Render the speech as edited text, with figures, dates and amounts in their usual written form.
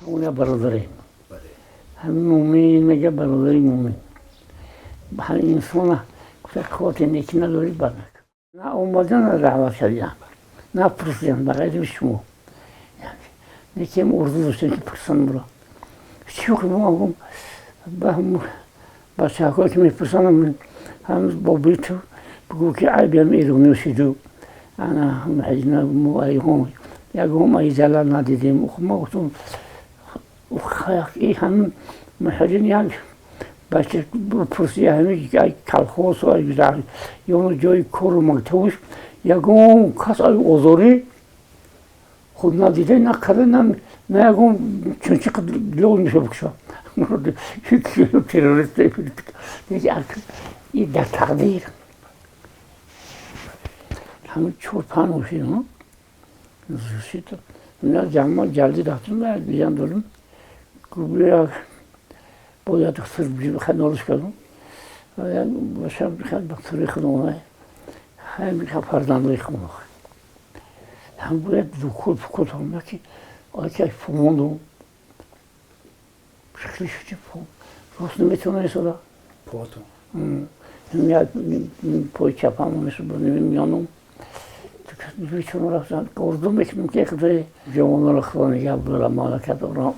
Ҳамон як бародарем. Ҳамин мӯмин мега, бародари мӯмин. Ҳамин инсона гуфта, корте неки надорӣ, бад накун. На омадан, на даъват кардиам, на пурсидам, ба ғайри шумо. Некем орзу доштем, ки пурсанд муро. Чӣ мо бачаҳое ки мепурсанд, ҳам бобои ту бигӯ, ки айбиам эронӣ шиду ана мо ягон ай залал надидем. Мо гуфтум, ҳамин муҳаҷир як бача пурси, ҳамин колхоз ё ҷои кору мактабуш ягон кас ай озорӣ худ надида, на карда, на ягон чунчиқ лол меша бикша террорист. И дар тақдир ҳамин чор панҷ мошин ҷамъ ҷалдӣ рафтем, дидан дорем, як бояд ханолиш кардам, духтури худам, фарзандои худам ҳам бояд дукур фукур ки ки мондум, шикли шуди, рост наметавонам истода. Потон? Як пои чапам миёнум наметавонам рафтан. Орзу мекунам, ки худои ҷавонро, Худо нигаҳ дорад, мамлакат ором.